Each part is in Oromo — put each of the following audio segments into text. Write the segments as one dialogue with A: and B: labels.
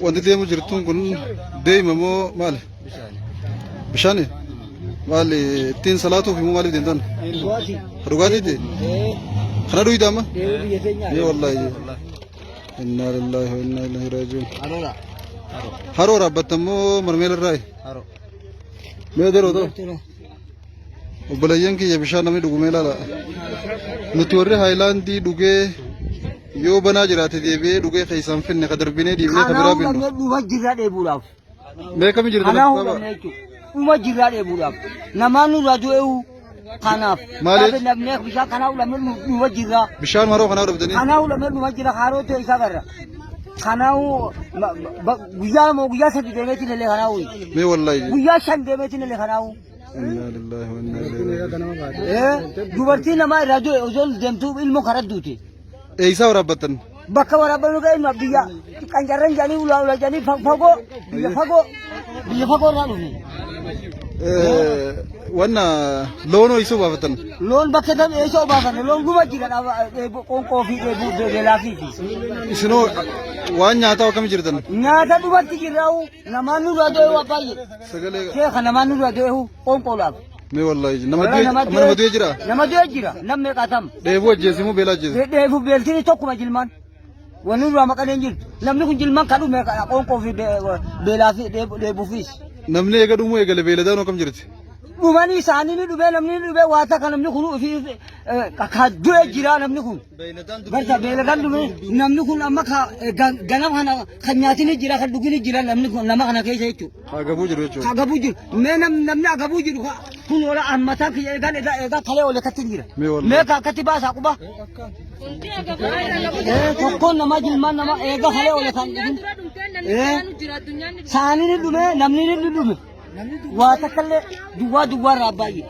A: Wanti deemu jirtuun kun deema moo maali? Bishaani? Maali ittiin salaatuuf immoo maaliif deemtan?
B: Dhugaatii.
A: Dhugaatiiti? Kana dhuyda amma?
B: Deebii biyya teenyaa.
A: Ee wallaahi. Innaa lillaahi wa innaa ilaihi raaji'uun.
B: Haroodha.
A: Haroo raabbatta immoo marmeela irraayi?
B: Haroo.
A: Mee deroo ta'u? Obboleeyyan kiyya bishaan namni dhugu mee ilaala. Nuti warri haayilaandii dhugee yoo banaa jiraate deebi'ee dhugee keessaan finne ka darbinee dhiibnee ka biraa
B: Kanaa
A: binnu.
B: hudhamnee dhuma jirra dheebuudhaaf.
A: Mee kami jirta
B: Kanaa
A: lafa
B: hudhamnee jechuudha. Dhuma jirra dheebuudhaaf. Namaan nurraa du'eewu kanaaf.
A: Maaliif?
B: Gaafa namnee bishaan kanaa hudhamnee dhuma jirra.
A: Bishaan haroo kanaa dhabdanii.
B: Kanaa hudhamnee dhuma jira haroo ta'e isaa garra. Kanaa guyyaa moo guyyaa sadi deemeetiin illee kanaa
A: Mee wallaahi.
B: guyyaa shan deemeetiin illee kanaa
A: Innaa lillaahi wa innaa ilaihi raaji'uun.
B: Dubartii namaa irraa du'e osoo deemtuu ilmoo karaa duute.
A: Eeysaa waraabbattan?
B: Bakka waraabbannu ga'e ilma biyya qancarran jedhanii ulaa ulaa jedhanii fagoo biyya fagoo biyya fagoo irraa dhufne.
A: Wanna loonoo isuu baafatan?
B: Loon bakka tam eessa obaafanne loon guma jira qoonqoo fi dheebuu beelaa fi.
A: Isinoo waan nyaataa akkami jirtan?
B: Nyaata dhumatti jirraa'u namaan nurraa du'e waa baay'ee.
A: Sagalee
B: Sheekha namaan nurraa du'e qoonqoodhaaf.
A: mee wallaahi nama du'e nama du'e jira?
B: Nama du'e jira nam meeqaatam.
A: Dheebuu ajjeese moo beela ajjeese?
B: Dheebuu beeltiin tokkuma jilmaan. Wanni nurraa maqaleen jirtu. Namni kun jilmaan kan dhume qoonqoo fi beelaa fi dheebuufis.
A: Namni eega dhumuu eegale beeladaan akkam jirti?
B: Dhumanii isaanii ni dhumee namni ni dhumee waa takka namni kun ofii ka du'e jira namni kun. Barta beeladaan dhume namni kun amma ka ganama kana kan nyaatini jira kan dhugini jira namni kun nama kana keessa jechuudha.
A: Agabuu jiru jechuudha.
B: Agabuu jiru. Mee namni agabuu jiru kun ola ammataa kiyya eegaan egaa egaa kalee oole katti jira.
A: Mee wallahi.
B: Mee ka akkatti baasaa quba. Tokkoon namaa jilmaan nama eega kalee oole kan dhugin. Saanii ni dhume namni ni dhume. Waa takka illee duwwaa duwwaa irraa baay'ee.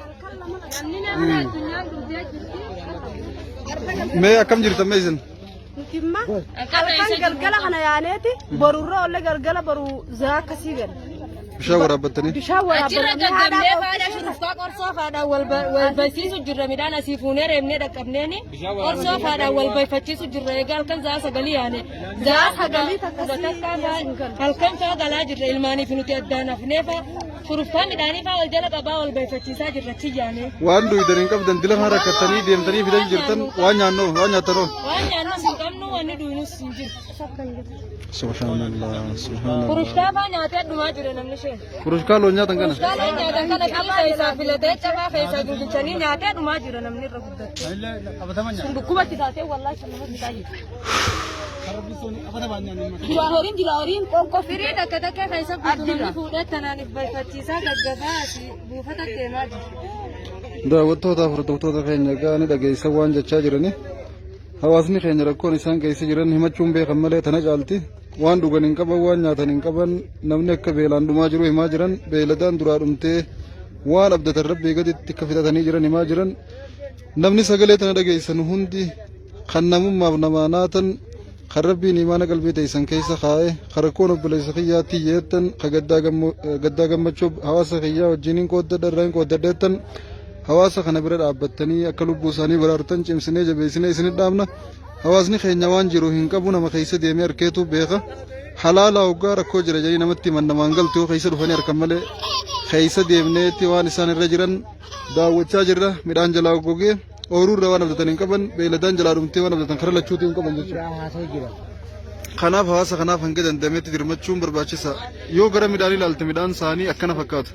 A: Mee akkam jirtan mee isin?
C: Nutimma halkan galgala kana yaaneeti borurra olle galgala boru zaa akkasii gala.
A: Bishaan waraabbattanii?
C: Bishaan
D: Achirra
C: waraabbatanii
D: gaggabnee faadha shurufkaa qorsoo faadhaan wal barsiisu jirra midhaan asii fuunee reebnee dhaqqabneeni qorsoo faadhaan wal barsiisu jirra egaa halkan za'a sagalii yaane za'a sagalii halkan faa galaa jirra ilmaaniif nuti addaan hafnee faa shurufkaa midhaanii faa wal jala qabaa wal barsiisaa jirra achi yaane.
A: Waan duydan hin qabdan dila kana rakkattanii deemtanii fidan jirtan waan nyaannoo waan nyaattanoo.
D: Waan nyaannus hin qabnu wanni duunus hin jiru.
A: Subhanallah subhanallah.
D: Furushkaa faa nyaatee dhumaa jira namni isheen.
A: Furushkaa loon nyaatan kana.
D: Furushkaa loon nyaatan kana firii keessaa filatee cabaa keessaa gingilchanii nyaatee dhumaa jira namni irra guddatte. Sun dhukkubatti taatee wallaahi sun nama bitaa jira. Duraan horiin jira horiin qoonqoo firii takka takka keessa guutuu namni fuudhee tanaan if barfachiisaa gaggabaa asii buufata deemaa jira.
A: Daawwattootaaf hordoftoota keenya egaa ni dhageessan waan jechaa jirani. Hawaasni keenya rakkoon isaan keessa jiran himachuun beekan malee tana caalti. Waan dhugan hin qaban, waan nyaatan hin qaban, namni akka beelaan dhumaa jiru himaa jiran, beeyladaan duraa dhumtee waan abdatan rabbii gaditti akka fixatanii jiran himaa jiran. Namni sagalee tana dhageessan hundi kan namummaaf namaa naatan, kan rabbiin imaana qalbii teessan keessa kaa'e, kan rakkoon obboleessa kiyyaatti yeettan, kan gaddaa gammachuu hawaasa kiyyaa wajjin hin qooddadha irraa hin qooddadha jettan, hawaasa kana bira dhaabbattanii akka lubbuu isaanii baraartan cimsinee jabeessinee isinit dhaamna. Hawaasni keenya waan jiru hin qabu nama keessa deemee arkeetu beeka. Halaala hoggaa rakkoo jira jedhanii namatti himan namaan galtu yoo keessa dhufanii arkan malee keessa deemneetti waan isaan irra jiran daawwachaa jirra. Midhaan jalaa gogee ooyiruu irra waan abdatan hin qaban beeyladaan jalaa dhumtee waan abdatan karaa lachuutu hin qaban jechuudha. Kanaaf hawaasa kanaaf hanga danda'ametti dirmachuun barbaachisa. Yoo gara midhaanii ilaalte midhaan isaanii akkana fakkaatu.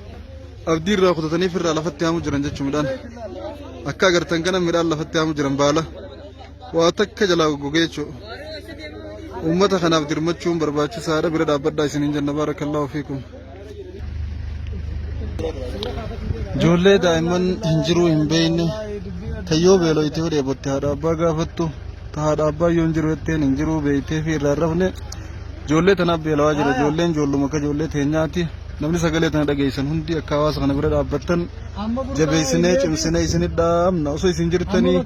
A: Abdii irraa kutatanii firraa lafatti haamu jiran jechuun midhaan. Akka agartan kana midhaan lafatti haamu jiran baala. Waa takka jalaa goggogee jechuudha. Uummata kanaaf dirmachuun barbaachisaadha bira dhaabbadhaa isiniin jenna baarakallaahu fiikum. Ijoollee daa'imman hin jiruu hin beekne tayyoo beeloyte yoo dheebotte haadha abbaa gaafattu ta haadha abbaa yoo hin jiru jetteen hin jiruu beektee fi irraa hin rafne ijoollee tanaaf beelawaa jira ijoolleen ijoolluma akka ijoollee teenyaati namni sagalee tana dhageessan hundi akka hawaasa kana bira dhaabbattan jabeessinee cimsinee isinit dhaamna osoo isin jirtanii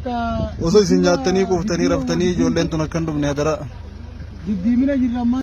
A: osoo isin nyaattanii quuftanii raftanii ijoolleen tun akka hin dhumne hadaraa.
E: Diddiimina jirra ammaa.